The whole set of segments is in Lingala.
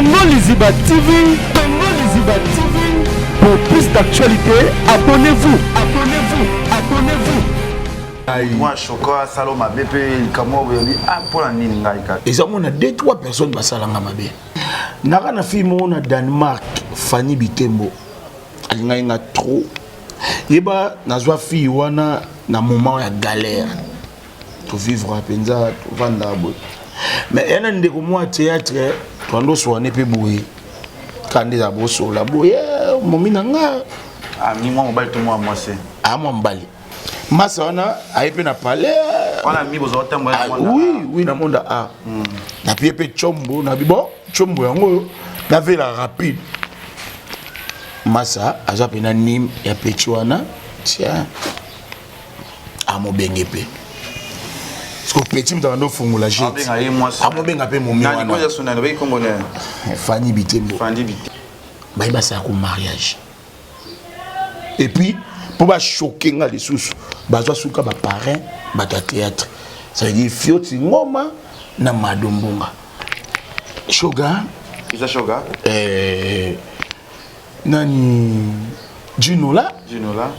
Congo Liziba TV, Congo Liziba TV. Pour plus d'actualités, abonnez-vous, abonnez-vous, abonnez-vous. Mwa shoko asala mabe mpe likambo oyo oyebi, ah, mpo na nini ngai kaka? Eza mona deux trois personnes basalanga mabe. Naka na fille moko na Danemark, Fanny Bitembo, alingaki nga trop. Yeba, nazwa fille wana na moment ya galère, tovivre mpenza, tovanda boye. Mais eya na ndeko mwa théâtre, toando oswane mpe boye, kaka nde eza bosola boye, momi na nga. Ami mwa mobali to mwa mwasi? Aa, mwa mobali. Masa wana aye mpe na palais. Wana mi bozwa ntango? Ah, oui, na monde a napie mpe tshombo nabi. Bon, tshombo yango oyo navela rapide. Masa aza mpena nime ya peti wana, tia amobenge mpe parce que petit moto abanda ofungola jet. Abenga ye mwasi? Amobenga mpe momi. Nani? Wana. Koja sunani obengi kombo nani? Fani Bitembo. Fandi Bite. Baye basalaka mariage et puis mpo bachoquer nga lisusu, bazwa suka baparrain, bato ya théâtre, ça veut dire Fioti Ngoma na Mado Mbunga Shoga. Eza Shoga. Nani, Jinola. Jinola.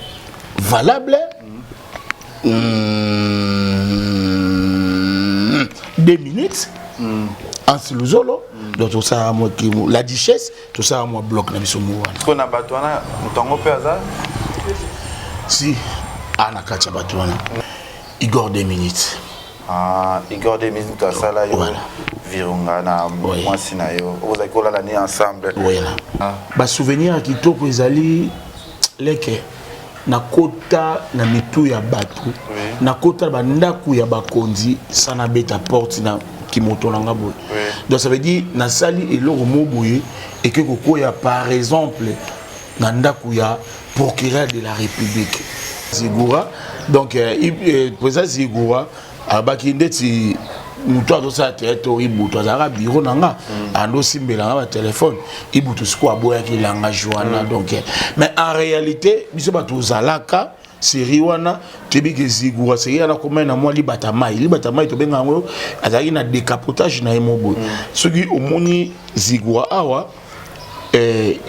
Valable 2 minutes Ansi Luzolo. Donc tosala mwa la duchesse, tosala mwa bloc na biso mo wana. Mpo na bato wana, moto yango mpe aza? Si, a na kati ya bato wana, Igor 2 minutes. Ah, Igor 2 minutes, moto asala yo. Voilà. Virunga na mwasi na yo ozalaki kolala ni ensemble? Voilà. Ah. Basouvenir ya kitoko ezali leke nakota na mitu ya bato, nakota na bandako ya bakonzi sa nabeta porte na kimoto na nga boye. Donc ça veut dire nasali eloko mo boye eke kokoya, par exemple na ndako ya procureur de la République Zigura. Donc président Zigura abaki ndeti moto azosala théâtre oyo. Ibutu azalaka bureau na nga, ando osimbela nga batelefone. Ibutu sikoyo aboyaki langage wana. Donc mais en réalité biso bato ozalaka série wana, toyebi ke Zigura série wana komai na mwa libata mai, libata mai tobenga yango, azalaki na décapotage na ye mo boye. Soki omoni Zigura awa,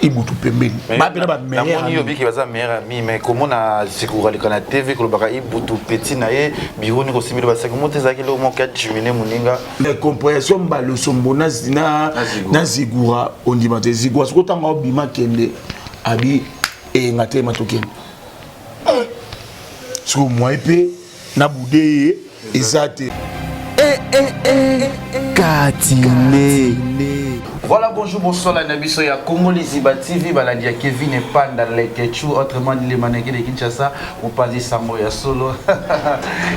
Ibutu pembeni, bapena bameilleur. Namoni obiki baza meilleur ami, mais komona Zigura aleka na TV kolobaka Ibutu petit na ye, biro ni kosimbeli basaki mo te, ezalaki eloko moko ya jumine moninga. Compréhension Balosombo na Zigura, ondima te. Zigura soki otanga obima kende abi eyenga te, matokende soki omwai mpe na bude ye eza te. Katine. Voilà, bonjour, bonsoir, la biso ya Congo Liziba TV, balandi ya Kevin Epanda, Lekechu, autrement dit les mannequins de Kinshasa, mopanzi sango ya solo.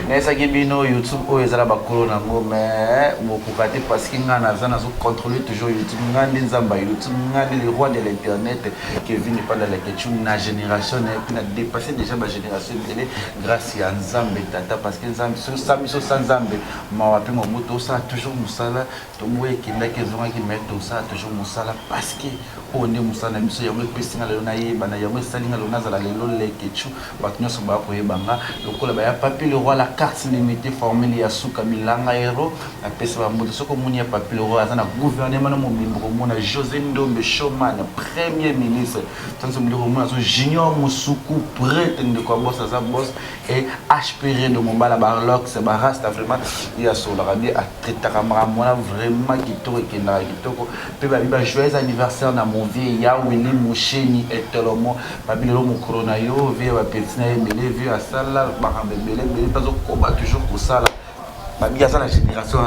Nayesaki bino YouTube oyo ezala bakolo nango, mais mokoka te parce que nga naza nazo contrôler toujours YouTube, nga nde nzamba YouTube, nga nde le roi de l'internet, Kevin Epanda Lekechu, na génération na ye puis na dépassé déjà ba génération ebele grâce ya Nzambe tata, parce que Nzambe so sa biso sa Nzambe mawa mpe momo tosala toujours mosala. Tongo ekendaki ezongaki, mais tosala toujours mosala parce que oyo nde mosala na biso. Yango epesi nga lelo nayeba na yango, esali nga lelo nazala lelo Lekechu, bato nyonso baya koyeba nga lokola baya Papi le Roi, la carte limitée, formule ya suka bilanga hero. Napesi bambote. Soki omoni ya Papi le Roi aza na gouvernement na mobimbo, komona José Ndombe Showman, premier ministre tanso biloko, komona so Junior Mosuku prêtre, ndeko ya boss, aza boss et HP Redo Mobala Barlox Barasta. Vraiment ye asololaka bien, atraitaka makambo wana vraiment kitoko, ekendaka kitoko. Mpe babi ba joyeux anniversaire na mon vieux ya Willi Musheni Etolomo. Babi lelo mokolo na yo, vieux ya bapeti na ye ebele, vieux asala makambo ebele ebele mpe azokoba toujours kosala. Babi aza na génération,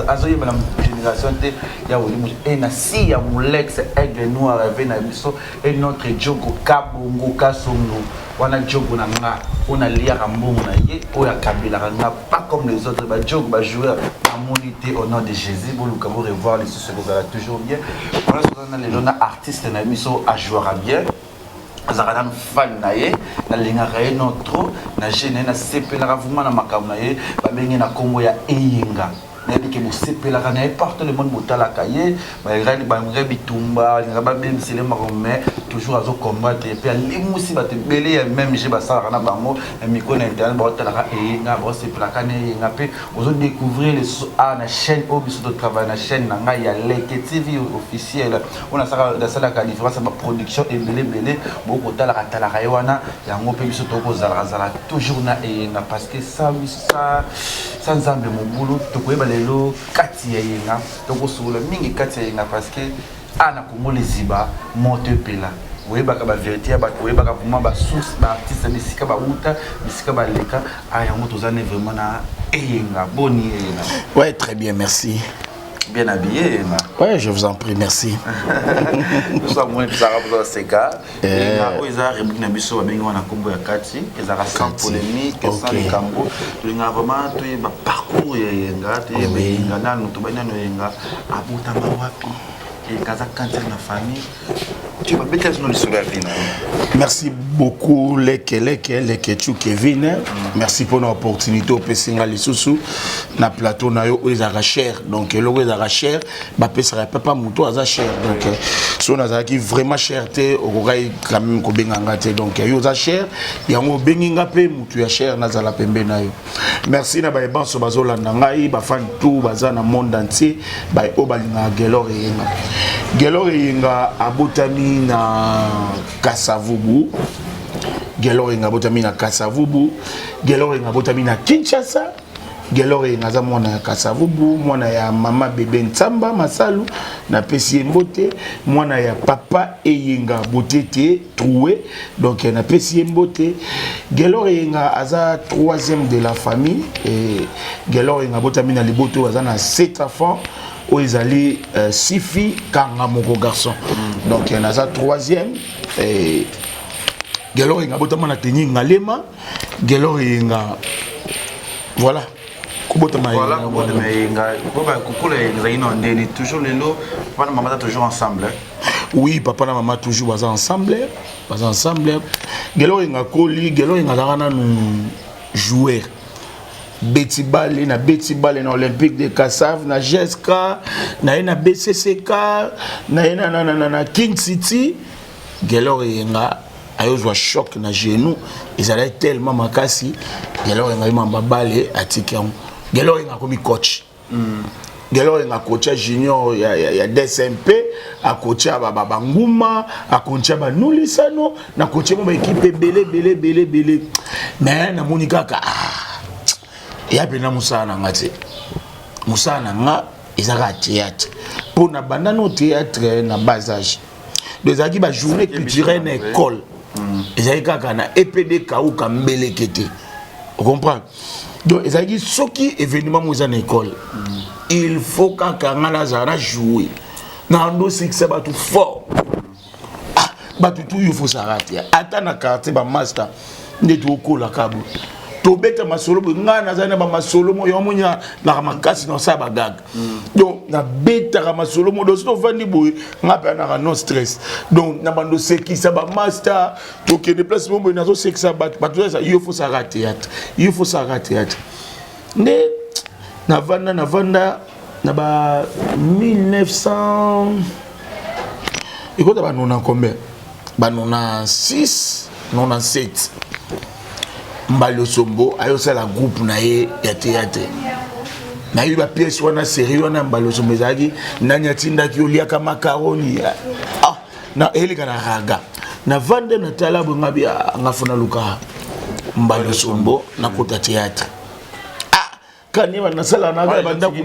azoyeba na génération te ya Willi Musheni e na si ya Molex Aigle Noir ave na biso e notre Jogo Kabongo Kasongo wana, jogo na nga oyo naliaka mbongo na ye, oyo akabelaka nga, pas comme les autres bajogo bajoueur namoni te. Au nom de Jésus, boluka bo revoir lisusu, ekozala toujours bien. Wana soza na lelo na artiste na biso, ajouera bien, azalaka nanu fan na ye, nalingaka ye non trop na jeune na ye, nasepelaka vraiment na makambo na ye. Babenge na nkombo ya Eyenga. Nayebi ke bosepelaka na ye partout le monde, botalaka ye, balingaka bitumba, balingaka babebisele makambo, mais Toujours azo combattre et puis alimusi bato ebele ya même jeu basalaka na bango na micro na internet, baotalaka Eyenga, baosepelaka na Eyenga. Mpe ozo découvrir lisusu a na chaîne oyo biso totravaille, na chaîne na ngai ya Leke TV officiel, oyo nasalaka différence ya baproduction ebele ebele. Bokotalaka talaka ye wana yango. Mpe biso tokozalaka toujours na Eyenga, parce que sa Nzambe mobulu. Tokoyeba lelo kati ya Eyenga, tokosolola mingi kati ya Eyenga, parce que a na Kongo Liziba moto epela, oyebaka bavérité ya bato, oyebaka vraiment basource, baartiste, bisika bauta, bisika baleka. A yango toza ne vraiment na Eyenga. Boni, Eyenga? Ouais, très bien, merci. Bien habillé, Eyenga. Ouais, je vous en prie, merci. Biso amoni tozalaka mpoza seka. Eyenga, oyo eza rubrique na biso babengi wana nkombo ya Kati. Ezalaka sans polémique, sans likambo. Tolingaka vraiment toyeba parcours ya Eyenga, toyeba Eyenga nanu, tobai nanu Eyenga abotama wapi, Eyenga aza quantième na famille. Toyeba betela biso lisolo ya vie na yo. Merci beaucoup, Leke Leke Leke Chu Kevin. Merci pour l'opportunité opesi nga lisusu na plateau na yo oyo ezalaka cher. Donc eloko ezalaka cher, bapesaka papa moto aza cher. Donc so nazalaki vraiment cher te, okokaki quand même kobenga nga te. Donc yo oza cher, yango obengi nga mpe motu ya cher, nazala pembe na yo. Merci na bayebanso bazolanda ngai, bafan tout baza na monde entier, baye oyo balingaka Gelor Eyenga. Gelor Eyenga abotami na Kasavubu. Gelor Eyenga abotami na Kasavubu. Gelor Eyenga abotami na Kinshasa. Gelor Eyenga aza mwana ya Kasavubu, mwana ya mama Bebe Ntsamba Masalu, napesi ye mbote, mwana ya papa Eyenga Botete Troué, donc napesi ye mbote. Gelor Eyenga aza troisième de la famille. Et Gelor Eyenga abotami na liboto aza na sept enfants, oyo ezali six filles, kanga moko garçon. Donc naza troisième. Et Gelor Eyenga abotama na teni Ngalema. Gelor Eyenga, voilà, kobotama. Voilà, kobotama Eyenga, kokola ezalaki na ndeni toujours. Lelo papa na mama baza toujours ensemble? Oui, papa na mama toujours baza ensemble, baza ensemble. Gelor Eyenga koli, Gelor Eyenga azalaka nanu joueur, beti bale na beti bale na Olympique de Kassav, na GSK, na ye na BCCK, na ye na King City. Gelor Eyenga ayozwa choc na genou, ezalaki tellement makasi. Gelor Eyenga yemamba bale atiki yango. Gelor Eyenga akomi coach. Gelor Eyenga akocha junior ya DSMP, akocha banguma, akocha banulisano, nakocha mo baekipe ebele ebele ebele ebele. Mais namoni kaka, ah, eya mpena mosala na nga te. Mosala na nga eza kaka théâtre, mpo na banda no théâtre na bas âge. Donc ezalaki bajournée culturelle na école, ezalaki kaka na EPD Kauka Mbeleke te, ocomprendre? Donc ezalaki soki événement mo eza na école, il faut kaka nga nazala na jouer na ndo osekisa bato fort. Ah, bato tu yo fosaka te, ata na quartier bamaster nde tokolaka boye, tobeta masolo boye. Ngai nazali na bamasolo mo yango moni naka makasi na osala bagaga. Donc nabetaka masolo mo, donc soki tovandi boye, ngai mpe anaka no stress. Donc na bando osekisa bamaster, tokende place mo boye, nazosekisa bato. Bato eza yo fosaka théâtre, yo fosaka théâtre. Nde navanda na ba 1900, ekota ba 90 combien, ba 96, 97, Mbali Osombo ayosala groupe na ye ya théâtre. Nayebi bapièce wana, série wana Mbali Osombo ezalaki nani atindaki oliaka makaroni. Ah, na eleka na raga, navande natala boye, ngabi nga fona luka Mbali Osombo, nakota théâtre. Ah, kani nasala na bandako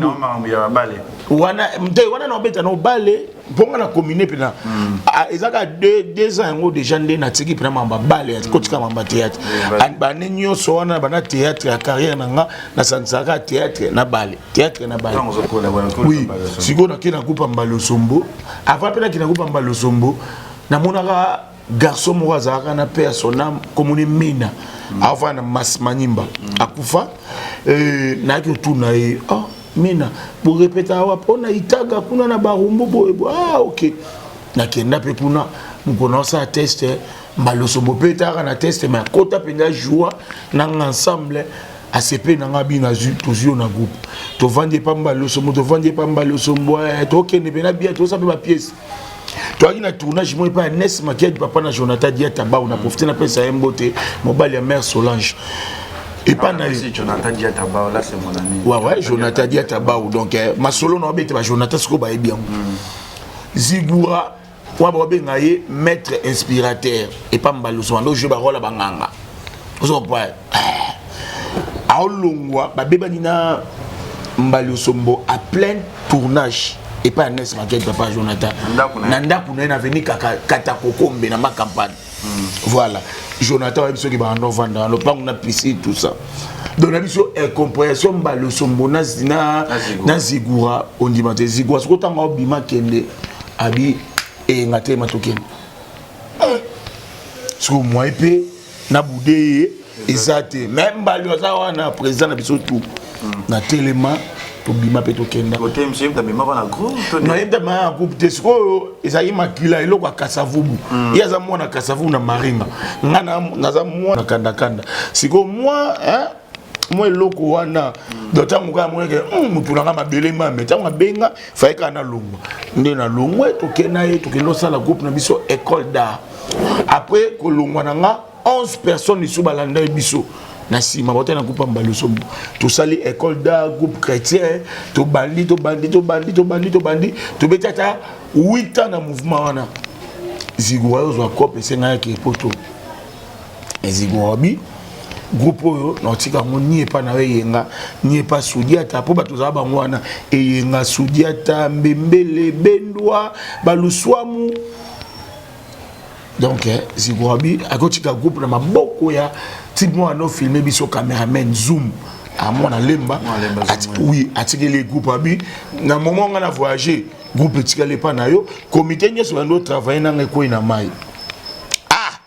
wana te, wana na obeta na obale mponga na commune mpena eza kaka 2 ans yango déjà nde natiki mpena mamba bale, kotika mamba théâtre. Bane nyonso wana bana théâtre ya carrière na nga, nasangisaka théâtre na bale, théâtre na bale. Oui, sikoyo nake na groupe ya Mbali Osombo. Avant mpe nake na groupe ya Mbali Osombo, namonaka garçon moko azalaka na pe ya son âme, komoni Mina, afana na Manimba, akufa. Nayaki otuna ye: "Oh, Mina, borepeta awa mpona itaga kuna na Barumbu boye boye?" "Ah, ok." Nakenda mpe kuna, mokolo naosala test, Mbalosombo mpe etaka na test, mais akota mpenza joie nanga ensemble, asepe nanga bino, tozwi yo na groupe. Tovandi epa Mbalosombo, tovandi epa Mbalosombo, tokende mpe na bia, tosala mpe bapièce. Toyaki na tournage moko epai ya Nes Makiadi, papa na Jonathan Diata Bau. Na profite napesa ye mbote, mobali ya mare Solange, epa na ye. Jonathan Diata Bao, là c'est mon ami. Ouais, Jonathan Diata Bao. Donc masolo na obete ba Jonathan siko bayebi yango. Zigura wana babenga ye maître inspirateur epa Mbaluso, bando jeu barole ya banganga. Ozo comprendre, aolongwa, babebani na Mbaliosombo à plein tournage epai ya Nes Maket, papa Jonathan, na ndako na ye na avenue Katakokombe na Macampagne. Voilà, Jonathan oyebi soki bando ovanda na lopango na piscine, tout ça. Donc na biso incompréhension Mbaliosombo na Zigura, ondima te. Zigura soki otanga obima, kende abi eyenga te, tokende soki omwai mpe na bude ye eza te. Me Mbali aza wana, président na biso tu na telema, tobima mpe tokenda. Nayebita na groupe te. Sikoyo ezalaki makila eloko ya Kasavubu. Ye aza mwana Kasavubu na Maringa, nga naza mwana Kandakanda. Sikoyo mwa eloko wana, donc ntango kaka moneke motu nanga mabele mame, ntango abenga faye kaka nalongwa nde nalongwe, tokenda ye, tokende osala groupe na biso École d'art. Après kolongwa na nga, 11 personnes lisusu balanda ye biso na nsima, bauta na groupe ya Mbaloso. Tosali École d'art, groupe chrétien. Tobandi, tobandi, tobandi, tobandi, tobandi, tobeti ata 8 ans na mouvement wana. Zigura ozwa cope, esengaki epoto Zigura bi groupe oyo naotika yango ni epa na yo Eyenga, ni epa Sudiata, mpo bato ozala bango wana: Eyenga, Sudiata, Mbembele, Bendwa, Baluswamu. Donc Zigurabi akotika groupe na maboko ya type mwana ofilme biso, cameraman Zoom, amwana Lemba. Oui, atikeli groupe abi na moment nga na voyager, groupe etikali epa na yo, comité nyonso bando travaille nanga ekwei na mai. Ah,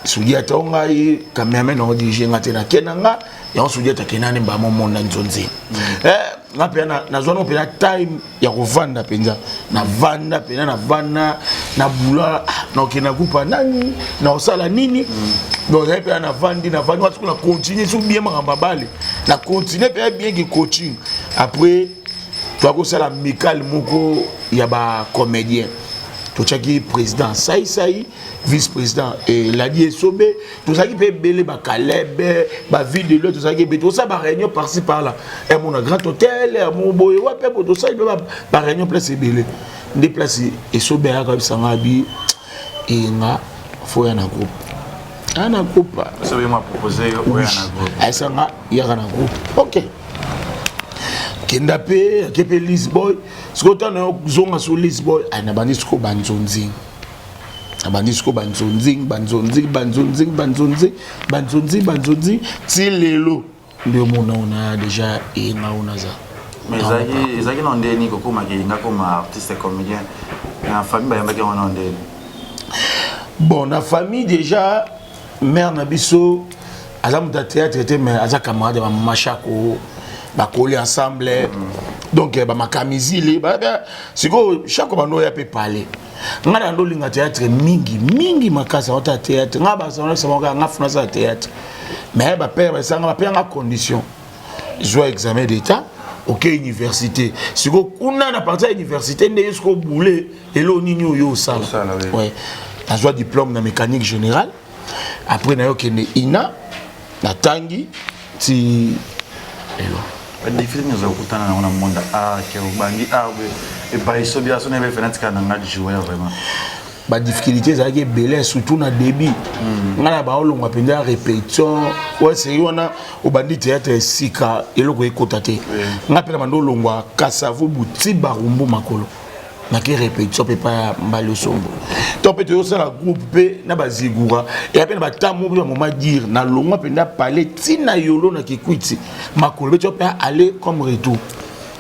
Sudiata o ngai cameraman na odirige nga te, nake na nga yango. Sudiata akendani mbama omonda nzonzi. Nga mpenza nazwa no mpenza time ya kovanda mpenza, navanda mpenza, navanda na bula, nakokende na groupe nani, nakosala nini. Donc ozali mpenza, navandi, navandi wati na continue so bien makambo abale, na continue mpenza bien ke coaching. Après toakosala amicale moko ya bacomédien, totiaki président Saisai, vice président Ladi Esobe. Tozalaki mpe ebele, bakalebe, bavide lo, tozalaki ebele. Tosala baréunion par-ci par-là, emona Grand Hôtel, emo boye wapi bo, tosali mpe baréunion place ebele. Nde place Esobe ayaka bisanga abi Eyenga fo ya na groupe, aya na groupe. Ayesanga yaka na groupe, ok, kenda mpe ake mpe Lisboy. Sikoyo ntango zonga so Lisboy, nabandi sikoyo banzonzing, nabandi sikoyo banzonzing, banzonzing, banzonzing, banzonzing, banzonzing, banzonzing, ti lelo nde omona ona déjà Eyenga oyo naza. Mais ezalaki na ndeni kokomaki Eyenga koma artiste comédien? Na famille bayambaki yango na ndeni? Bon, na famille déjà, mère na biso aza moto ya théâtre te, mais aza camarade ya bamama Chako, bakoli ensemble. Donc bamakamizile sikoyo Chako bando oya mpe pale. Ngai na ndolinga théâtre mingi mingi makasi, aota théâtre. Ngai basamoka nga funa asala théâtre, mais bapère basanga bapère nga condition: zwa examen d'état, oke université. Sikoyo kuna na partir ya université nde ye sikoyo bule elo nini oyo osala. Ouais, nazwa diplôme na mécanique générale. Après nayokende ina, natangi ti lelo. Badéfi nini oza kokutana nango na monde art ke obandi art epai sobi aso na ebe natika na nga joueur vraiment? Badifficulté ezalaki ebele, surtout na début. Ngai na baolongwa mpenza ya répétition oyo eseki wana, obandi théâtre esika eloko ekota te. Ngai mpe na bandi olongwa Kasavubu ti Barumbu makolo, nake répétition mpe pa ya Mbali Osombo to mpe toyosala groupe mpe na bazigura eya mpe na batambo mpe bamoma dire. Nalongwa mpenza pale ntina Yolo na Kikwiti makolo mpe to mpe aller comme retour.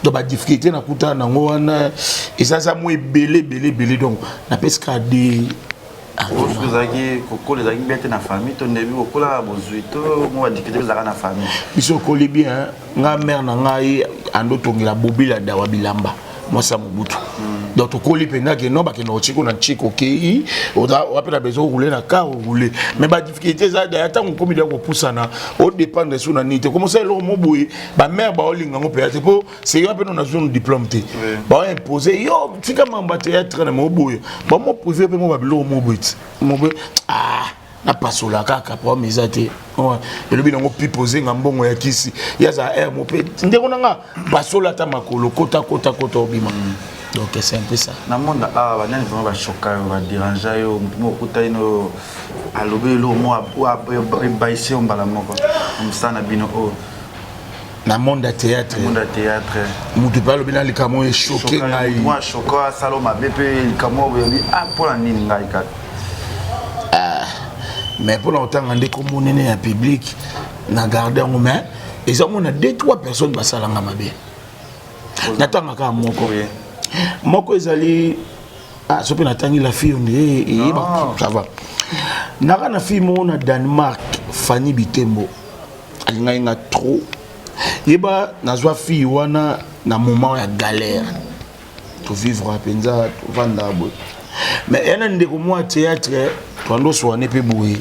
Donc badifficulté nakutana nango wana eza mwa ebele ebele ebele. Donc napesi kaka de Soki ozalaki kokola, ezalaki bien te na famille to ndebi kokola bozwi to mo badifficulté ezalaka na famille? Biso okoli bien. Nga mare na ngai andotongela Bobila Dawa bilamba, mwasi ya Mobutu. Donc tokoli mpenza ke non, bakende kotiko na ntiko, okei oza mpe na besoin oroule na car, oroule, mais badifficulté eza daya. Ntango okomi deya kopusana, odépendre so na nini te, komosa eloko mo boye, bamare baolinga yango mpenza te, mpo seyo mpe no nazwi no diplôme te, baoimpose yo tika mambo ya théâtre na mo boye, bamo privé mpe mo babiloko mo boye ti mo boye. Ah, napasola kaka, problème eza te. Elobi nango pipe, ozenga mbongo ya kisi ye azala aire mo mpe ndeko na nga, pasola ata makolo, kota kota kota, obima. Donc c'est un peu ça. Na monde awa, banani vraiment bachoka yo, baderange yo, motu moko okutani no, alobi eloko mo ebaisi yo mbala moko na mosala na bino oyo? Na monde ya théâtre? Monde ya théâtre. Motu mpe alobi na likambo oyo echoke ngai? Mwa choka, asala mabe mpe likambo oyo oyebi, ah, mpona nini ngai kaka? Mais mpona kotanga nde komonene ya public na garde yango, mais eza mona deux trois personnes basalanga mabe, natanga kaka moko. Moko ezali, ah, so mpe natangi la fille onde eyeba, ça va. Naka na fille moko na Danemark, Fanny Bitembo, alingaki nga trop. Yeba, nazwa fille wana na moment ya galère, tovivre mpenza, tovanda boye, mais eya na ndeko mwa théâtre, toando oswane mpe boye,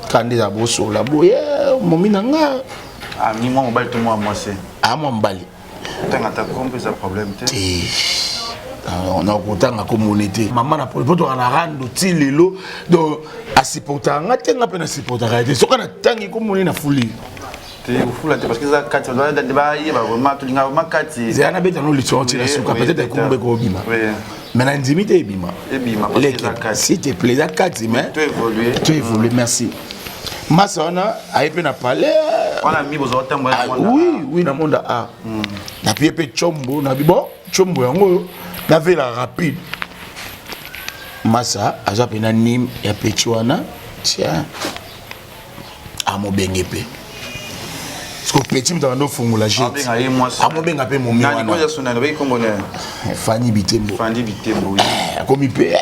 kaka nde eza bosola boye, momi na nga. Ami mwa mobali to mwa mwasi? A mwa mobali. Tanga ata kombo, eza problème te. Te, nakotanga komone te. Mama na po toka na rando ti lelo, donc asupportaka nga te, nga mpe nasupportaka ye te. Soki natangi komone, na fuli. Te, ofula te, parce que eza kati, bayeba vraiment, tolinga vraiment kati. Zela nabeta no lisolo ti na suka, peut-être ekombo ekobima, mais na ndimi te ebima. Ebima, parce que eza kati. S'il te plaît, eza kati, mais to évolue. To évolue, merci. Masa wana aye mpe na palais. Wana mi bozwa otambola? Ah, oui, na monde a napie mpe tshombo, nabi bon, tshombo yango oyo navela rapide. Masa aza mpena nime ya peti wana, tia amobenge mpe parce que petit moto abanda ofungola jet. Abenga ye mwasi? Amobenga mpe momi. Nani? Wana. Koja suna nalobi kombo na Fani Bitembo. Fandi Bitembo, oui. Akomi mpe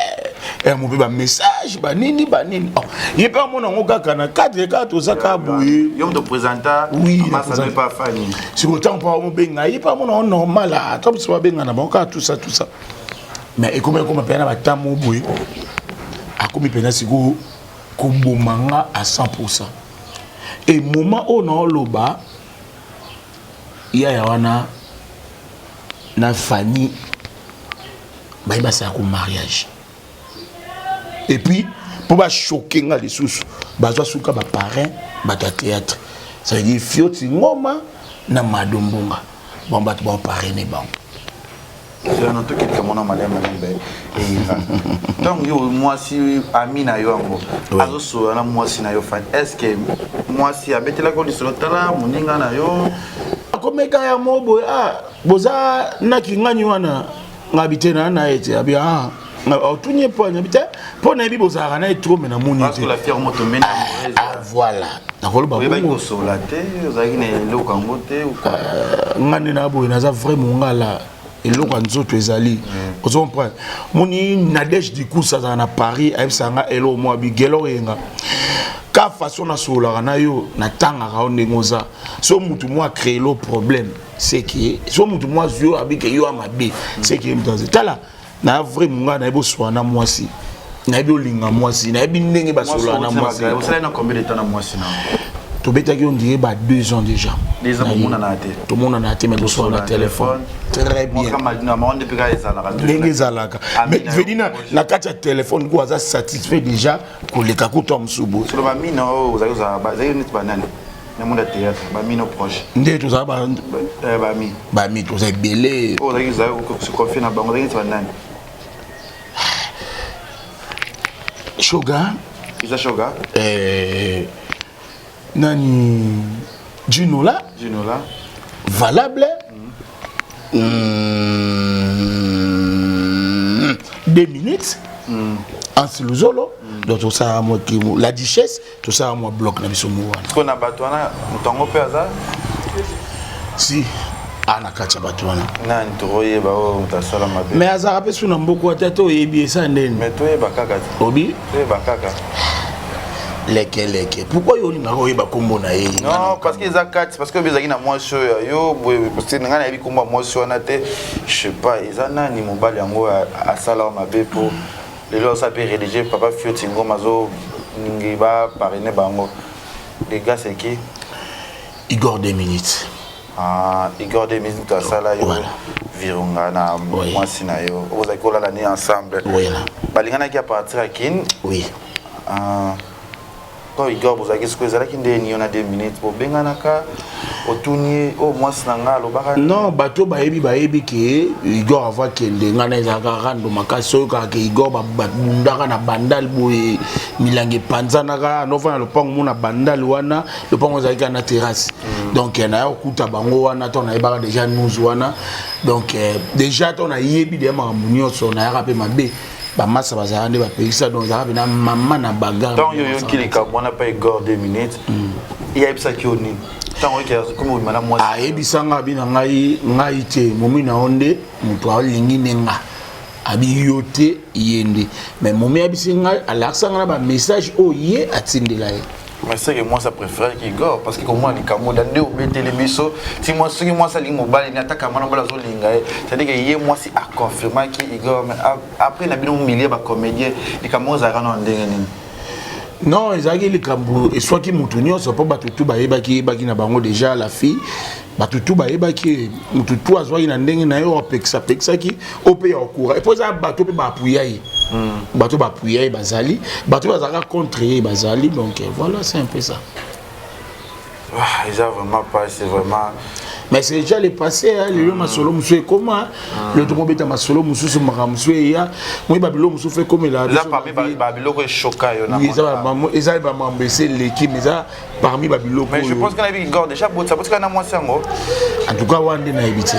mo mpe bamessage banini banini. Oh, ye mpe amona yango kaka na cadre kaka toza kaka boye. Yo moto présenta? Oui. Masa na mpe pa Fani. Sikoyo ntango mpo amobenga ye mpe amona yango normal, ata biso babenga na bango kaka, tout ça, tout ça, mais ekomi ekoma mpenza na batambo boye, akomi mpenza sikoyo koboma nga à 100. Et moment oyo naoloba, yaya wana na Fani baye basala ko mariage, et puis mpo bachoke nga lisusu, bazwa suka baparrain bato ya théâtre, ça veut dire Fioti Ngoma na Mado Mbunga. Bon, bato baoparraine bango. Zela, tokendeka mona malema malembe eyinga. Ntango yo mwasi ami na yo yango azosola na mwasi na yo Fani, est ce que mwasi abetelaki yo lisolo, tala moninga na yo? Akomeka ya mo boye, ah, boza naki ngani wana, ngabi te na na ye te. Abi ah, otuni ye mpo abi te, mpo nayebi bozalaka na ye trop, mais namoni parce te. Que la fière moto meni. Ah, voilà, nakoloba oyebaki bongo. Kosola te, ozalaki na eloko yango te ou quoi? Nga nde na boye, naza vrai mongala, eloko ya nzoto ezali, ozo comprendre. Moni Nadege Dikusa azala na Paris, ayebisaka nga eloko mwa bigelo oyenga ka façon nasololaka na yo, natangaka yo ndenge oza. So mutu mwa acréé lo problème, c'est que so mutu mwa azwi yo, abike yo ya mabe, c'est que mutu azi tala na vrai monga, nayebi oswala na mwasi, nayebi olinga mwasi, nayebi ndenge basololaka na mwasi. Osalaki na combien de temps na mwasi na? Tobetaki on dirait ba 2 ans déjà. 2 ans, bomonana te? Tomonana te, mais tosola na téléphone très bien. Nde mpe kaka ezalaka. Ndenge ezalaka, mais vedi na kati ya téléphone ko aza satisfait déjà koleka kuta mosusu boye. Solo bamino oyo ozalaki, ozala bazalaki neti banani na monde ya théâtre, bamino proche? Nde tozala bami. Bami toza ebele. Oyo ozalaki se confie na bango, ozalaki neti banani? Shoga. Eza Shoga? Nani, Jinola. Jinola. Valable 2 minutes Ansi Luzolo. Donc tosala mwa la duchesse, tosala mwa bloc na biso mo wana. Sikoyo na bato wana, moto yango mpe aza? Si, a na kati ya bato wana. Nani tokoyeba oyo moto asala mabe? Mais azalaka mpe su na mboka te, te oyebi esa ndeni. Mais toyeba kaka te. Obi. Toyeba kaka. Leke leke, pourquoi yo olingaka oyeba nkombo na ye? Non, parce que eza kati, parce que oyo ezalaki na mwasi oyo ya yo boye, parce que ngai nayebi nkombo ya mwasi wana te. Je sais pas eza nani, mobali yango asala yo mabe mpo lelo asala mpe religieux. Papa Fioti Ngoma azoningi baparrainer bango. Les gars, c'est qui? Igor 2 minutes. Ah, Igor 2 minutes, moto asala yo. Voilà. Virunga na mwasi na yo oyo ozalaki kolala ni ensemble. Voilà. Balinganaki à partir ya Kine? Oui. Ah, to Igor bozalaki sikoyo, ezalaki ndeni yo na 2 minutes bobenganaka, otuni ye oyo mwasi na ngai alobaka? Non, bato bayebi, bayebi ke Igor avo akende, ngai na ezalaka rando makasi. Oyo kaka ke Igor babundaka na Bandal boye, milangi epanzanaka, anova na lopango mo na Bandal wana, lopango ezalaki kaka na terrasse. Donc naya kokuta bango wana to nayebaka déjà news wana. Donc déjà to nayebi deya makambo nyonso, nayaka mpe mabe, bamasa bazalaka nde bapekisa. Donc ezalaka mpena mama na bagarre. Ntango yo oyoki likambo wana mpa Igor 2 minutes, eyebisaki yo nini ntango oyoki komi obima na mwasi? Ayebisanga, abi na ngai, ngai te, momi na yo nde moto alingi nde nga. Abi yo te, ye nde. Mais momi ayebisi ngai, alakisa ngai na bamessage oyo ye atindela ye. Mais c'est que moi ça préfère qu'Igor, parce que comment likambo da nde obeteli biso ti mwasi, soki mwasi alingi mobali ni ataka mwana mobali azolinga ye, c'est-à-dire que ye mwasi aconfirmaki Igor. Mais après na bino milieu bacomédien, likambo ezalaka na ndenge nini? Non, ezalaki likambo eswaki motu nyonso, mpo bato tu bayebaki, yebaki na bango déjà la fille. Bato tu bayebaki, motu tu azwaki na ndenge na ye oyo apekisa, apekisaki oyo mpe ya okura epo eza bato mpe baapuya ye. Bato baapuya ye bazali, bato bazalaka contre ye bazali. Donc voilà, c'est un peu ça. Ah, eza vraiment pas, c'est vraiment Mais c'est déjà le passé, hein. Lelo masolo mosusu ekoma, lelo tokobeta masolo mosusu, makambo mosusu eya moyeba, biloko mosusu ekomela. Eza parmi babiloko echoka yo na Eza bamambo ese eleki, mais eza parmi babiloko. Mais je pense que nayebi Igor déjà botisa, botika na mwasi yango. En tout cas wana nde nayebi te.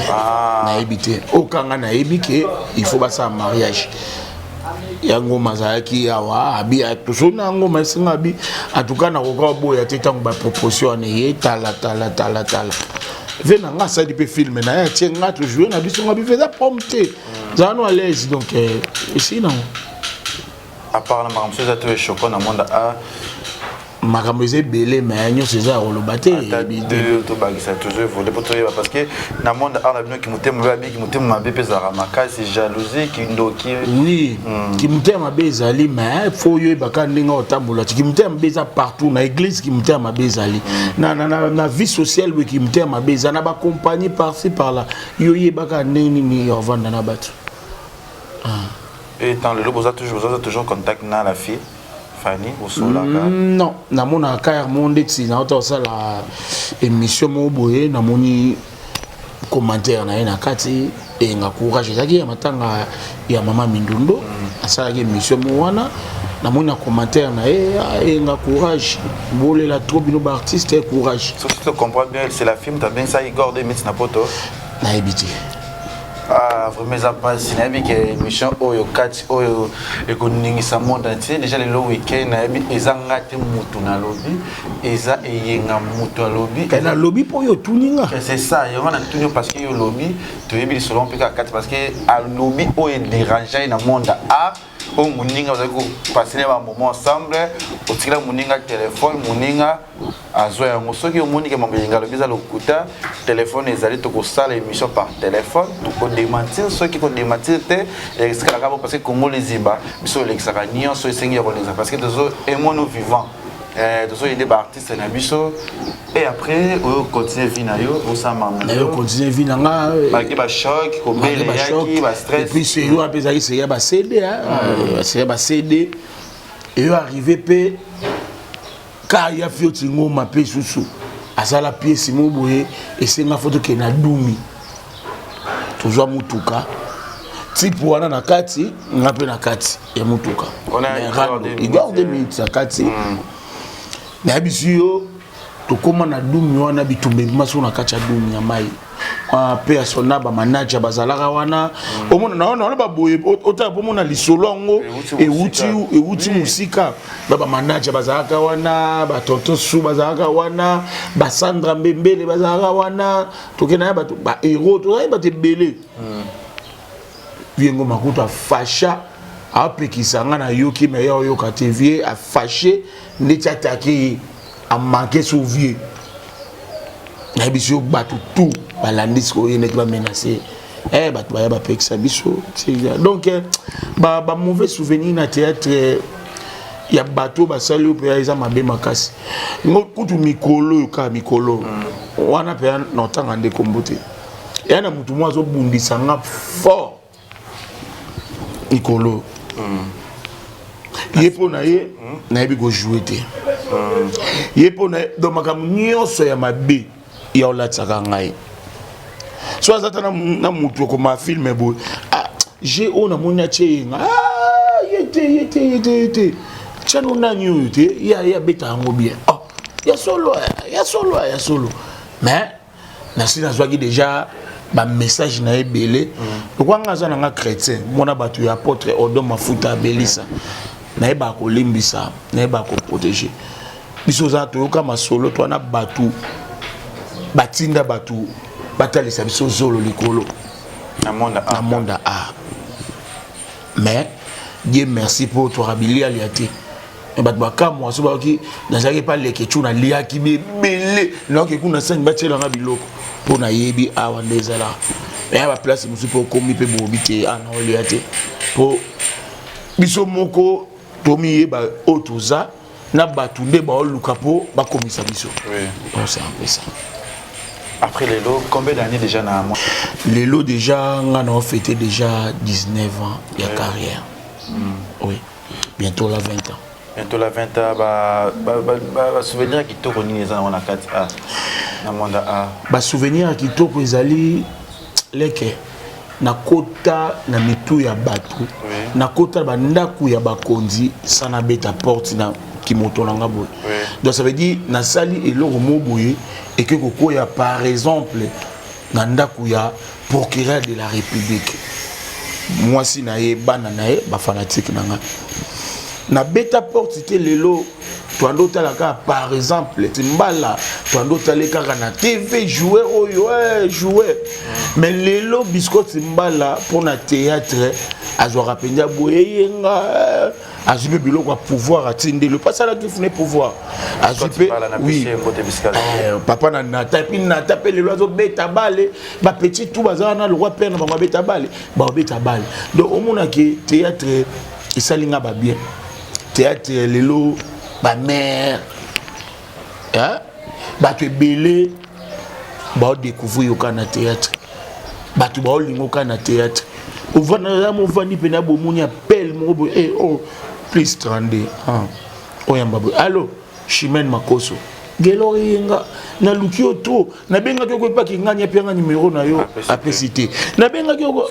Nayebi te. Okanga nayebi ke il faut basala mariage ya Ngoma. Azalaki awa, abi tosoli na Ngoma, esenga abi en tout cas nakoka oboya te. Ntango baproposition wana eye, tala tala tala tala, ve na nga asali mpe film na ye, atie nga, tojoue na biso. Nga bife eza prom te, zala no à l'aise. Donc esi nango. À part na makambo mosusu eza to echoka na monde a Makambo eza ebele, mais nyonso eza ya koloba te. Ata deux tobakisa, toujours évolue mpo toyeba, parce que na monde art na bino, kimotema mabe, abiki motema mabe mpe ezalaka makasi, jalousie, kindoki. Oui, kimotema mabe ezali, mais faut oyebaka ndenge otambola ti. Kimotema mabe eza partout, na église kimotema mabe ezali, na vie sociale boye kimotema mabe eza, na bacompagnie par-ci par-là. Yo oyebaka ndenge nini ya ovanda na bato. Et tant lelo boza toujours contact na la fille Fanny, bosolaka? Non, namonaka yango ndeti nauta kosala émission moko boye, namoni commentaire na ye na kati, eyenga courage. Ezalaki ya matanga ya mama Mindundo, asalaki émission moko wana, namoni na commentaire na ye, eyenga courage, bolela trop bino baartiste, courage. So, si tu comprends bien, c'est la fille moto abengisa Igor de miti na Poto? Nayebi te. Ah, vraiment eza mpasi. Nayebi ke émission oyo kati oyo ekoningisa monde entier déjà lelo weekend. Nayebi eza nga te motu nalobi, eza Eyenga motu alobi. Ka nalobi mpo oyo otuni nga. C'est ça, yango natuni yo, parce que yo olobi, toyebi lisolo mpe kaka kati, parce que alobi oyo edérange ye na monde art oyo moninga ozali kopasser na bamoment ensemble, otikela moninga telefone, moninga azwa yango. Soki omoni ke mambo Eyenga alobi eza lokuta, telefone ezali, tokosala émission par téléphone, tokodémentir. Soki kodémentir te, esikalaka bo, parce que Congo Liziba, biso olekisaka nyonso esengi ya kolekisa, parce que tozo emono vivant, tozoyede baartiste na biso. Et après oyo continue vie na yo, osala Na yo continue vie na nga. Malgré bachoc, kobele eyaki, bastress. Et puis seyo wana mpe ezalaki seya bacd, seya bacd eyo arrivé mpe ka ya Fioti Ngoma mpe susu asala pièce mo boye, esenga fo tokende na Dumi, tozwa mutuka type wana na kati, nga mpe na kati ya mutuka. Igor 2 minutes na kati. Nayebisi yo, tokóma na Dumi wana, bitumba ebima so na kati ya Dumi ya mai mpe ya sona, bamanager bazalaka wana. Omona na wana baboye, otala mpo omona lisolo yango ewuti mosika. Bamanager bazalaka wana, batonton su bazalaka wana, basandra mbembele bazalaka wana, tokenda ya bato bahéros, tozalaki bato ebele. Viengo Makutu afasha. Apekisa nga, nayoki, me ye oyoka te. Vieux afâché ndeti atake ye, amanke so vieux. Nayebi so bato tout balandi sikoyo ye ndeti bamenace. Bato baya bapekisa biso. Donc ba mauvais souvenir na théâtre ya bato basali oyo mpenza eza mabe makasi. Ngo kutu mikolo oyo, kaka mikolo wana mpenza na otanga nde kombo te, eya na motu moko azobundisa nga fort mikolo. Ye mpo na ye nayebi kojouer te. Ye mpo na ye, donc makambo nyonso ya mabe ya olatisaka ngai. So aza ta na motu okoma film boye, ah, je oyo namoni atie ye nga, ah, ye te, ye te, ye te, ye te, tiano nani oyo te, ye abeta yango bien. Oh, ya solo, ya solo, ya solo. Mais nasi nazwaki déjà bamessage na ye ebele. Lokwa nga aza na nga chrétien, mwana bato ya apôtre Odon Mafuta abelisa, nayebaka kolimbisa, nayebaka koprotéger. Biso oza toyoka masolo to wana, bato batinda bato batalisa biso zolo likolo na monde. Na monde art. Mais Dieu merci mpo twaka bilialia te. Me bato bakamwa so bayoki nazalaki epa Lekecu, naliaki bebele, nayoki kuna sani batielanga biloko mpo nayebi awa nde ezalaka. Ya baplace mosusu mpo okomi mpe bobi te, a naolia te, mpo biso moko tomiyeba oyo toza na bato nde baoluka mpo bakomisa biso. Donc c'est un peu ça. Après lelo, combien d'années déjà na moi? Lelo déjà nga na fêté déjà 19 ans ya carrière. Oui, bientôt la 20 ans. Bientôt la 20 ans. Basouvenir ya kitoko nini eza nango na kati a na monde a? Basouvenir ya kitoko ezali, leke, nakota na mitu ya bato, nakota na bandako ya bakonzi sa nabeta porte na kimoto na nga boye. Donc ça veut dire nasali eloko mo boye eke kokoya par exemple na ndako ya procureur de la République, mwasi na ye, bana na ye, bafanatike na nga. Nabeta porte te. Lelo twanda otala kaka par exemple mbala twanda otale kaka na TV joueur oyo, joueur. Mais lelo Biscotte Mbala mpona théâtre azwaka mpenza boye eyenga, azwi mpe biloko ya pouvoir, atindeli mpo asalaki fune pouvoir, azwi mpe. Oui, papa na Nata. Et puis Nata mpe lelo azobeta bale, bapetit tout baza wana, le roi père na bango abeta bale, baobeta bale. Donc omonaki théâtre esali nga babien. Théâtre lelo bamare, bato ebele baodécouvrir yo kaka na théâtre, bato baolinga kaka na théâtre. Ovanda, movandi mpena, bomoni appel moko boye, oh, plus 32, ah, oyamba boye: "Allo, Chimene Makoso, Gelor Eyenga, naluki yo trop, nabengaki oko epaki ngani apianga nimero na yo, apesi te, nabengaki oko."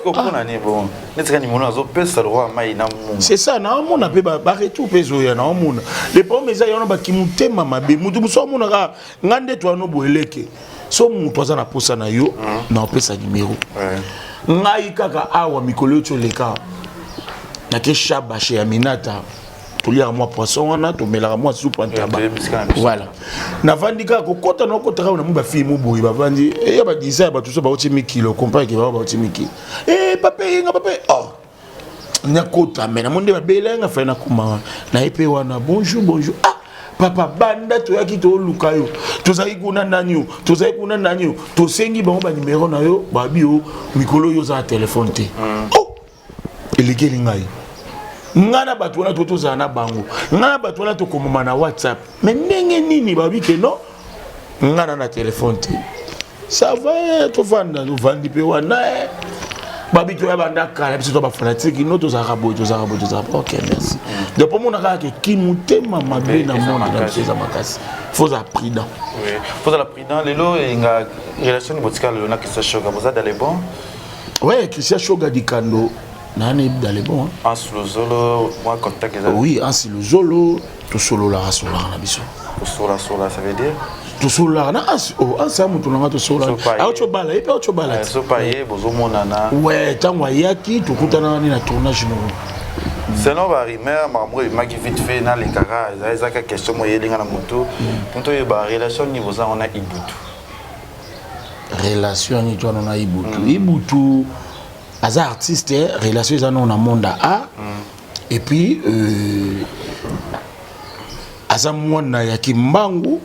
C'est ça, naomona mpe baretour mpe ezoya, naomona le problème eza yana baki motema mabe. Motu mosu amonaka nga nde toano boye, leke. So moto aza na posa na yo, na opesa nimero ngai kaka awa. Mikolo oyo tioleka, nake shabashe ya Minata, toliaka mwa poisson wana, tomelaka mwa supu ya ntaba. Voilà, navandi kaka kokota na okota kaka, namoni bafille mo boye bavandi, eya badisa ya bato so bauti mikili, okomprendre ke bao bauti mikili. E papa Eyenga, papa, oh, nakota me namoni nde babelenga fai, nakoma na ye mpe wana: "Bonjour, bonjour." "Ah papa, banda toyaki toluka yo, tozalaki kuna nani yo, tozalaki kuna nani yo, tosengi bango banimero na yo, babi yo mikolo oyo oza na telefone te." Oh, elekeli ngai, ngai na bato wana to tozala na bango, ngai na bato wana tokomoma na WhatsApp. Mais ndenge nini babi ke non, ngai na telefone te? Ça va, tovanda, tovandi mpe wana. Babi toya banda kala, biso to bafanatike no, tozalaka boye, tozalaka boye, tozalaka. Ok, merci. Donc mpo mona kaka ke motema mabe na monde na biso eza makasi, faut ozala prudent. Faut ozala prudent. Lelo Eyenga, relation ni botikala lelo na Christian Shoga, boza dans les bons? Ouais, Christian Shoga Dikando nani, dans les bons. Ansi Lozolo, mwa contact eza? Oui, Ansi Lozolo tosololaka, sololaka na biso. Kosolasola, ça veut dire? Tosololaka na Ansi, oh, Ansi ya moto nanga, tosololaka, auti obala ye mpe, auti obala te. Sopa ye bozomonana? Ouais, ntango ayaki tokutana nani na tournage moko. Selon barumeur, makambo ebimaki vite fait, nalekaka ezaka question mo eyelinga na motu moto oyeba relation nini boza ngo na Ibutu. Relation nini twana na Ibutu? Ibutu aza artiste, relation eza nano na monde a. Et puis aza mwana ya Kimbangu,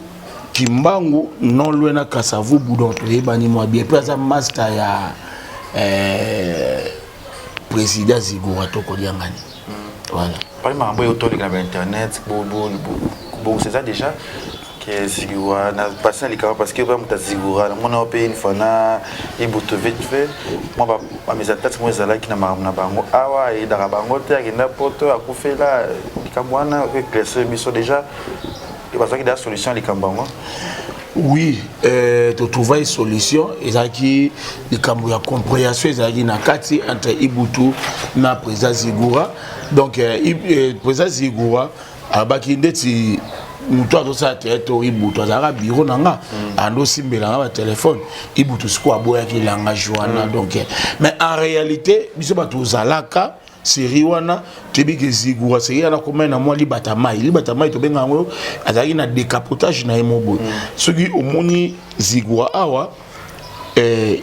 Kimbangu non loin na Kasavubu, donc toyebani mwa bien. Mpe aza master ya président Zigora Tokodiangani, voilà. Pali makambo oyo otoleka na bainternet, bongisa eza déjà ke Zigura na pasi na likambo, parce que oya moto azigura namona yo mpe une fois na Ibutu, vite fait mwa bamésentente mo ezalaki na makambo na bango awa, ayedaka bango te, akenda Poto, akufela. Likambo wana éclaircir biso déjà, bazwaki déjà solution ya likambo yango? Oui, totrouva solution. Ezalaki likambo ya compréhension, ezalaki na kati entre Ibutu na président Zigura. Donc président Zigura alobaki ndeti moto azosala théâtre oyo, Ibutu azalaka bureau na nga, ando osimbela nga batelefone. Ibutu sikoyo aboyaki langage wana. Donc mais en réalité, biso bato ozalaka série wana, toyebi ke Zigura, série wana komai na mwa libata mai, libata mai tobenga yango, azalaki na décapotage na ye mo boye. Soki omoni Zigura awa,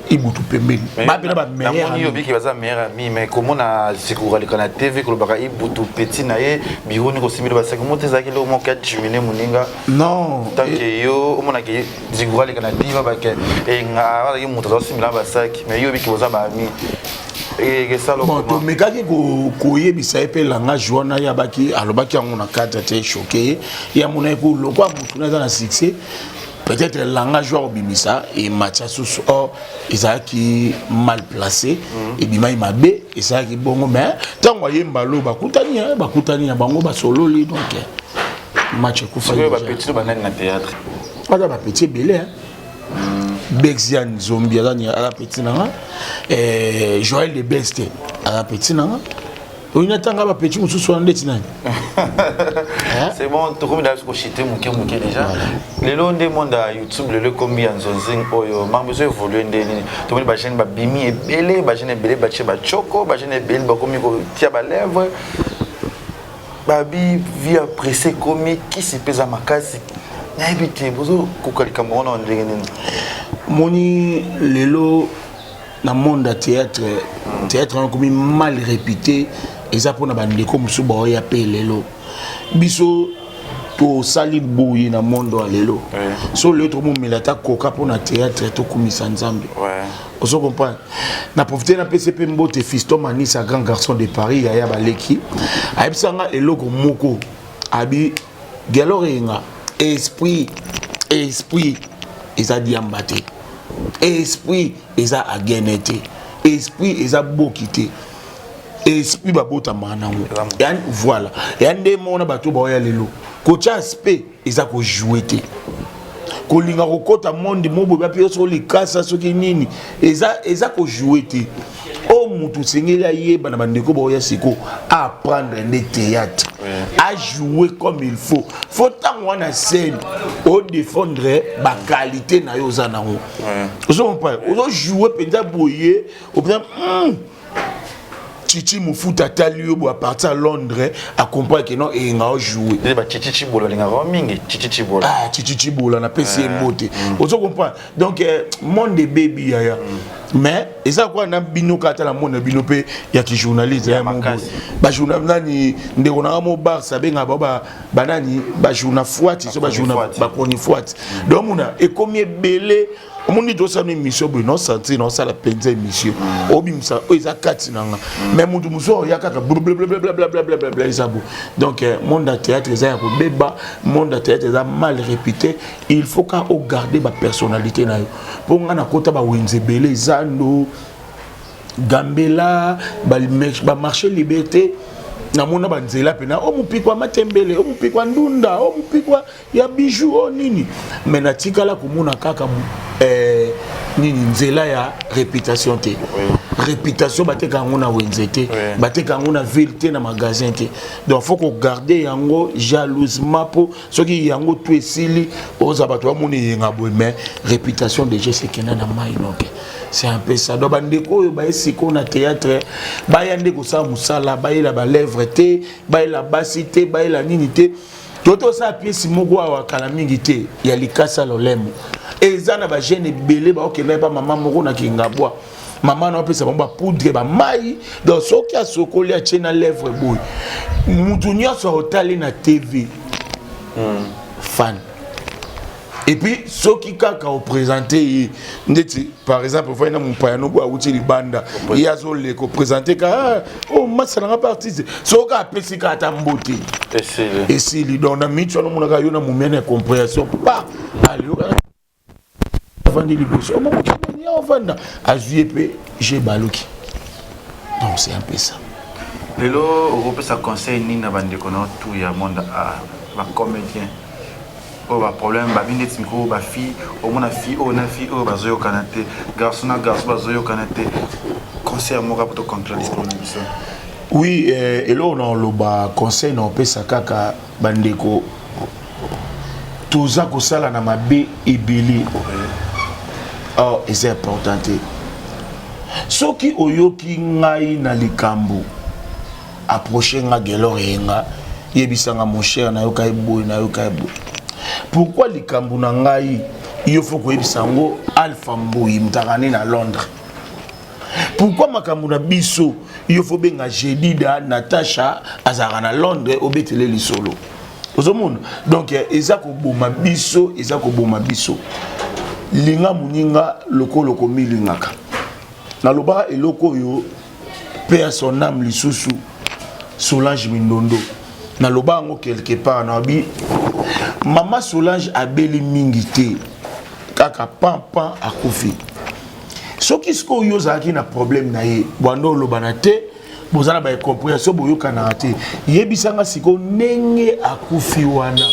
Ibutu pembeni, bapena bameilleur. Obiki baza meilleur ami, mais komona Zigura aleka na TV kolobaka Ibutu petit na ye, biro ni kosimbela basaki mo te, ezalaki eloko moko ya dimine moninga. Non. Tant que yo omonaki Zigura aleka na TV babake enga azalaki moto azosimbela basaki, mais yo obiki boza baami. Bon, tomekaki koyebisa ye mpe langage wana ye abaki, alobaki yango na cadre te choqué ye. Ye amonaki ko lokwa motu na eza na succès, peut-être langage oyo akobimisa ematia susu, or ezalaki mal placé, ebimaki mabe, ezalaki bongo. Mais ntango ayemba lo, bakutani, bakutani na bango, basololi, donc match ekufa. Bapetits banani na théâtre? Aza bapetits ebele. Bexian Zombi aza petit na nga, Joël de Best aza petit na nga. Oyo natanga bapetits mosusu wana ndeti nani? C'est bon, tokomi daa koshite moke moke déjà. Lelo nde monde ya YouTube, lelo ekomi ya nzonzing oyo, makambo ezo évolue nde nini? Tomoni bajeune babimi ebele, bajeune ebele batie bachoko, bajeune ebele bakomi kotia balèvre, babi vie ya presse ekomi, kisi mpe eza makasi. Nayebi te bozokoka likambo wana ndenge nini? Moni lelo na monde ya théâtre, théâtre wana ekomi mal répété. Eza mpona bandeko mosusu baoya mpe lelo, biso tosali boye na monde ya lelo. So lelo tokomomela ata koka mpona théâtre, tokumisa Nzambe. Ozo comprendre? Na profite, napesi mpe mbote Fiston Manisa, grand garçon de Paris, yaya baleki. Ayebisanga eloko moko, abi Gelor Eyenga, esprit, esprit eza diamba te, esprit eza agene te, esprit eza boki te, esprit babotamaka nango. Voilà, ya nde mona bato baoya lelo kotia aspect eza kojouer te, kolinga kokɔta monde mo boye, bape soki likasa, soki nini, eza kojouer te. Oyo motu osengeli ayeba na bandeko baoya siko apprendre nde théâtre, ajouer comme il faut. Faut ntango wana scène odéfendre baqualité na yo oza nango, ozo comprendre, ozojouer mpenza boye openza. Chichi Mofuta atali yo boye à partir ya Londres, acomprendre ke non, Eyenga ojouer. Bachichi Chibola balingaka mingi Chichi Chibola. Ah, Chichi Chibola, napesi ye mbote. Ozo comprendre? Donc monde ebebi, yaya, mais eza kwa na bino kaka tala monde na bino mpe ya kijournaliste ya bajournal nani, ndeko nanga mo Barça abengaka bao banani, bajourna fuati so bakroni fuati. Donc mona ekomi ebele. Omoni, tosala émission boye, naosentir naosala mpenza émission obimisa oyo eza kati na nga, mais motu mosusu oya kaka blablabla, eza bo. Donc monde ya théâtre eza ya kobeba, monde ya théâtre eza mal répété. Il faut ka ogarde bapersonnalité na yo. Mpo nga nakota bawenze ebele, zando, Gambela, bamarché Liberté, namona banzela mpena o mopiko ya matembele, o mopiko ya ndunda, o mopiko ya bijou, o nini, mais natikala komona kaka nini, nzela ya réputation te. Réputation bateka yango na wenze te, bateka yango na ville te, na magasin te. Donc faut kogarde yango jalousement, mpo soki yango tu esili, oza bato bamona Eyenga boye, mais réputation déjà sekenda na mai. Donc c'est un peu ça. Donc bandeko oyo baye sikoyo na théâtre, baya nde kosala mosala, bayela balèvre te, bayela basi te, bayela nini te. To tosala pièce moko awa kala mingi te ya likasa lolemo, eza na bajeune ebele baokenda epa mama moko na Kingabwa. Mama na apesa bango bapoudre, bamai. Donc soki asokoli, atie na lèvre boye, mutu nyonso aotali na TV, fan. Et puis soki kaka oprésente ye ndeti, par exemple, ofai na mopaya noko awuti libanda, ye azoleka, oprésente ka o masa nanga mpe artiste, soki apesi kaka ata mbote, esili. Donc na miti wana omonaka yo na momiana ya compréhension pa ale avandi liboso, omokokendeni ovanda, azwi ye mpe je baluki. Donc c'est un peu ça. Lelo okopesa conseil nini na bandeko na tout ya monde, bacomédien oyo baproblème babi neti mikolo, bafille, omona fille oyo na fille oyo bazoyokana te, garçon na garçon bazoyokana te? Conseil moko po toconclure discours na biso. Oui, eloko na oloba, conseil na opesa kaka bandeko, toza kosala na mabe ebele. Or eza important te. Soki oyoki ngai na likambo, approche nga, Gelor Eyenga, yebisanga: "Mon cher, nayoka ye boye, nayoka ye boye." Pourquoi likambo na ngai yo faut koyebisa yango Alpha Mbui mutakane na Londres? Pourquoi makambo na biso yo faut benga Jedida Natasha azalaka na Londres, obetele lisolo? Ozomona, donc eza koboma biso, eza koboma biso. Linga moninga lokolo komilingaka. Nalobaka eloko oyo mpe ya son âme lisusu, Solange Mindondo, naloba yango quelque part. Nabi mama Solange abeli mingi te, kaka pampan akufi. Soki sikoyo oyo ozalaki na problème na ye, bwanda olobana te, boza na baincompréhension, boyokanaka te, yebisanga sikoyo ndenge akufi wana,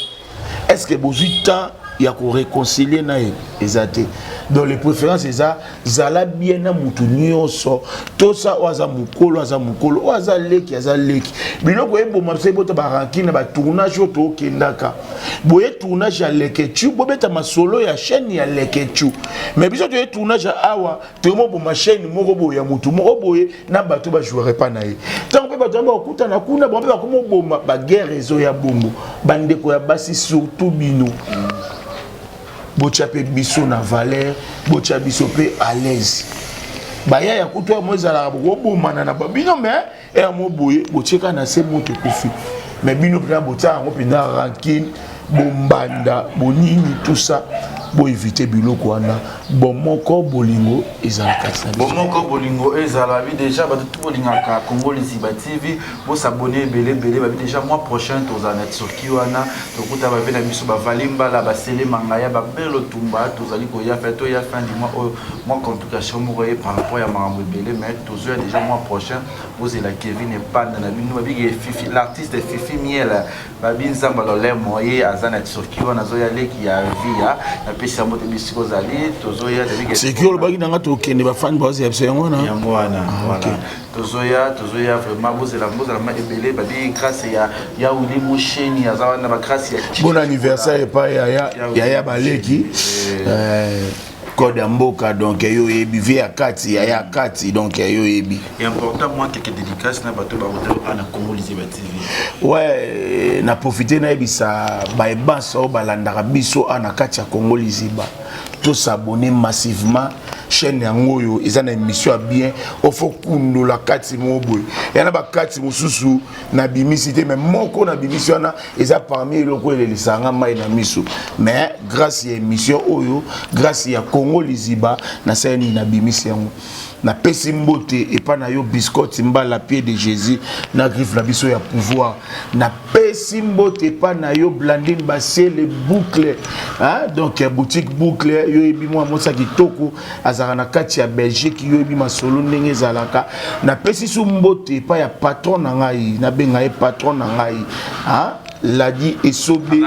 est ce que bozwi temps ya koréconcilier na ye? Eza te. Donc les préférences eza zala bien na mutu nyonso. Tosa oyo aza mokolo, aza mokolo, oyo aza leki, aza leki. Biloko eboma biso, ebota barancune na batournage oyo tookendaka boye. Tournage ya Leketu, bobeta masolo ya chaîne ya Leketu, mais biso toye tournage ya awa, toyomoboma chaîne moko boye ya mutu moko boye na bato bajoueur epa na ye. Ntango mpe bato yango bakutana kuna, bango mpe bakomoboma, baguerre ezoya bongo. Bandeko ya basi, surtout bino, botya mpe biso na valeur, botya biso mpe à l'aise. Baya ya kutu ya mo ezalaka bokobomana na babino, mais eya mo boye, botieka na se, moto ekufi, mais bino mpenza botia yango mpenza rancune, bombanda bonini, tout ça. Boévite biloko wana. Bomoko, bolingo ezala kati na biso. Bomoko, bolingo ezala. Babi déjà, bato tu bolingaka Congo Liziba TV, bosabone ebele ebele. Babi déjà, mois prochain tozala na Turquie wana, tokuta babe na biso bavali mbala basele mangaya babelo tumba. Tozali koya fin, toya fin du mois oyo, mwa complication moko ye par rapport ya makambo ebele, mais tozoya déjà mois prochain. Bozela Kevin Epanda na bino, babiki Fifi, l'artiste Fifi Miel, babi Nzamba lolemo, ye aza na Turquie wana, azoya leki ya via. Napesi yango te bisika ozali, tozoya. Seki olobaki nanga tokende, bafani bazela biso yango wana. Yango wana, voilà, tozoya, tozoya vraiment. Bozela, bozela ma ebele. Babi grâce ya Wili Musheni aza wana, bagrâce ya Bon anniversaire epai yaya, yaya baleki code ya mboka. Donc yo oyebi vie ya kati, yaya ya kati, donc yo oyebi. Important, moi quelques dédicaces na bato bakuta na Congo Liziba TV. Ouais, na profite nayebisa baebansa oyo balandaka biso a na kati ya Congo Liziba, tosabone massivement. Chaîne yango oyo eza na émission ya bien. Ofo kundola kati moko boye ya na bakati mosusu nabimisi te, mais moko nabimisi wana eza parmi eloko elelisaka mai na miso. Mais grâce ya émission oyo, grâce ya Congo Liziba, nasali nini? Nabimisi yango. Napesi mbote epai na yo Biscotte Mbala, pied de Jésus na griffe na biso ya pouvoir. Napesi mbote epai na yo Blandine Basiele Boucle, hein? Donc boutique Boucle, yo yebi mwa mosa kitoko azalaka na kati ya Belgique, yo yebi masolo ndenge ezalaka. Napesi su mbote epai ya patron na ngai, nabenga ye patron na ngai, hein? Ladi Esobe,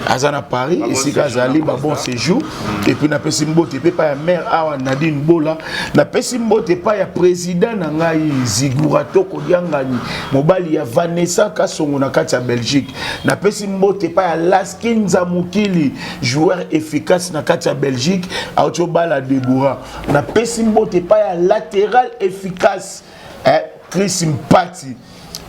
aza na Paris, esika azali, babon séjour. Et puis napesi mbote mpe epai ya mare awa, Nadine Bola. Napesi mbote epai ya président na ngai Zigura Tokodiangani, mobali ya Vanessa Kasongo na kati ya Belgique. Napesi mbote epai ya Laskinza Mokili, joueur efficace na kati ya Belgique, auti obala Debora. Napesi mbote epai ya latéral efficace, eh, Chris Mpati.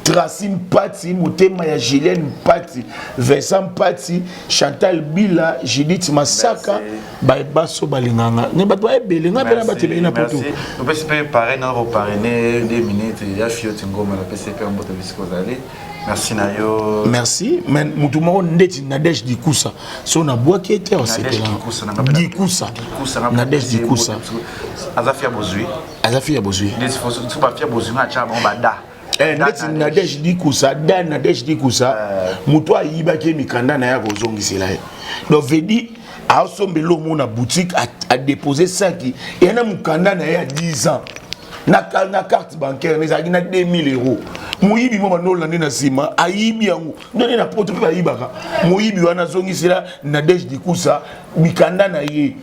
Tracy Mpati, motema ya Julienne Mpati, Vincent Mpati, Chantal Bila, Judith Masaka, baye baso balinganga. Ne bato ebele nga pena bato ebele na poto. Opesi pe parrain na ko parrainer 2 minutes ya Fioti Ngoma na pesi pe mbote bisiko ozali. Merci na yo. Merci, mais mutu moko ndeti Nadège Dikusa. So na bwaki ete osepela. Dikusa. Nadège Dikusa. Aza fia bozui. Aza fia bozui. Ndeti so ba fia bozui nga cha bango ba da. Eh, ndeti nadege dikusa da nadege dikusa eh. moto ayibaki ye mikanda na ye akozongisela ye donc vedi aosombela omo na boutique adepose saki eya na mokanda na ye ya 10 ans na, na carte bancaire ezalaki na 2000 euros moyibi mwa bandolande na nsima ayibi yango ndenge na poto mpe bayibaka moyibi wana azongisela nadege dikusa mikanda na ye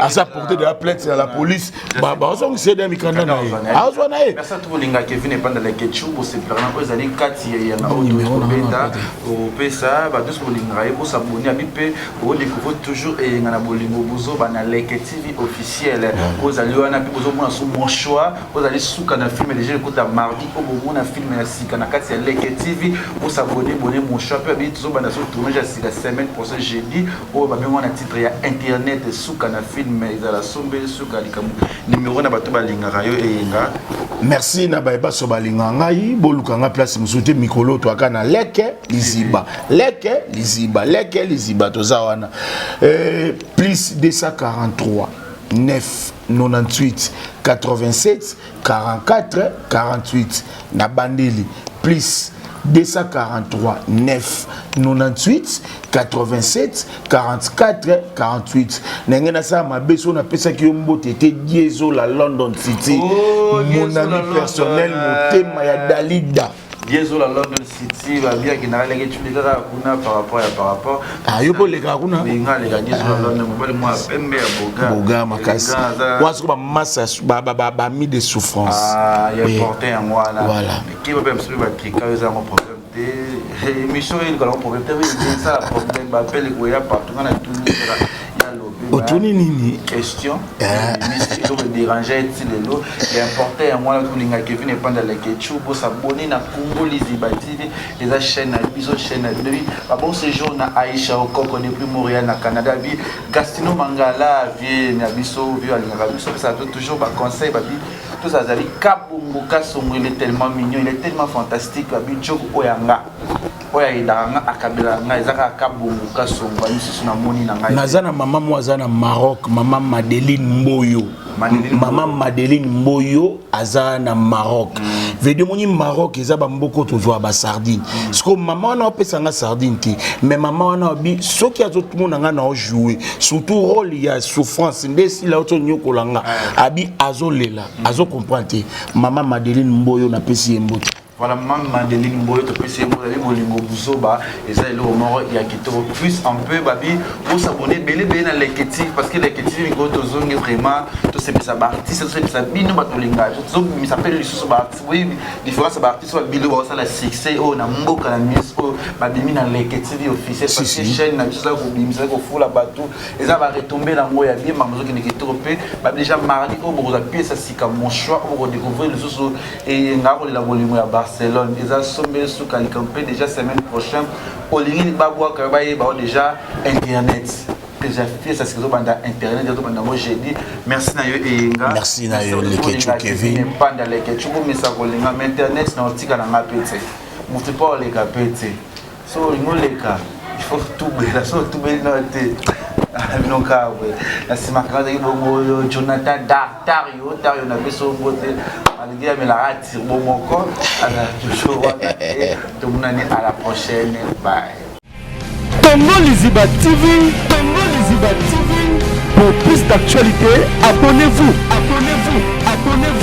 aza porté de la plainte à la police bazongisa ye mikanda na ye azwa na ye merci tout bolinga Kevin Epanda la Ketchu bosepelaka na oyo ezali kati ya yanga oyo tobeta opesa bato nyonso bolingaka ye bosabone abi mpe odécouvrir toujours eyenga na bolingo bozoba na Leke TV officiel oyo ezali wana mpe bozomona so mon choix oyo ezali suka na film déjà ekota mardi oyo bomona film ya sika na kati ya Leke TV bosabone bone mon choix mpe abi tozobanda so tournage ya sika semaine prochaine jeudi oyo babengi wana titre ya internet suka na film ezala sombe suka likambo numero na bato balingaka yo eyenga merci na baye baso balinga ngai boluka ngai place mosusu te mikolo toaka na leke liziba leke liziba leke liziba toza wana eh, plus 243 9 98 87 44 48 na bandeli plus 243 9 98 87 44 48 ndenge nasala mabe so napesaki yo mbote te diezola london city oh, mon ami personnel motema ya dalida Diezola London City babi akendaka leke tuli kaka kuna par rapport ya par rapport ah yo mpo olekaka kuna nga aleka Diezola ah. London mobali mwa pembe ya boga boga makasi wana soko bamasa bami de souffrance ah, ya porte yango wana voilà keba mpe mosusu batrika eza yango problème te émission oyo eleka yango problème te esala problème bapele koya partout nga na tuni otuni nini question eloko dérange ti lelo ya important yango wana tolinga kevin epanda lekechu bosabone na congo liziba tv eza chaîne na biso chaîne na bino ba bon séjour na aisha okoko depuis montréal na canada bi gastino mangala vie na biso vie alingaka biso apesaka toujours baconseil babi tous azali kabongo kasongo il est tellement mignon il est tellement fantastique babi joko oyo yanga oyo ayedaka nga akabelaka nga eza kaka kabongo kasongo misusu namoni na ngai naza na mama mo aza na maroc mama madeline mboyo mama madeline mboyo aza na maroc mm. vedi omoni maroc eza bamboka oyo tozwa basardine mm. sikoyo mama wana opesa nga sardine te mais mama wana abi soki azomona nga na ojoue surtout role ya souffrance nde esila oti onyokola nga ah. abi azolela mm. azocomprendre te mama madeline mboyo napesi ye mbote Voilà, Maman Madeline Mboyo, topesi ye mbote, bolingo buzoba, eza eloko moko ya kitoko. Plus un peu, babi, bosabonner ebele ebele na Leke TV, parce que Leke TV mikolo tozongi vraiment, tosepesa ba artistes, tosepesa bino bato olingaka biso, tozobimisa mpe lisusu ba artistes, boyebi différence ya ba artistes oyo babilo baosala succès oyo na mboka na musique oyo babimi na Leke TV officiel, parce que chaîne na biso eza kobimisa, kofula bato, eza ba retombées nango ya bien, makambo ezokende kitoko mpe babi déjà mardi oyo bokozwa pièce ya sika, mon choix, oyo bokodécouvrir lisusu Eyenga akolela bolingo ya Barcelone eza sombe suka likambo mpe déjà semaine prochaine olingi babwaka yo bayeba yo déjà internet déjà fiesa sika ezobanda internet ezobanda yango jeudi merci na yo eyenga merci na yo lekechu kevin mpanda lekechu bomesa kolinga ma internet na otika na nga mpe te moto mpo oleka mpe te so olingi oleka il faut tubela so otubeli na te bino kaka boye na nsima kaka azalaki bongo oyo jonathan dario dario na biso mbote malgré amelaka tirbo moko azala toujours wana te tomonani à la prochaine bye Congo Liziba TV, Congo Liziba TV. Pour plus d'actualités, abonnez-vous, abonnez-vous, abonnez-vous.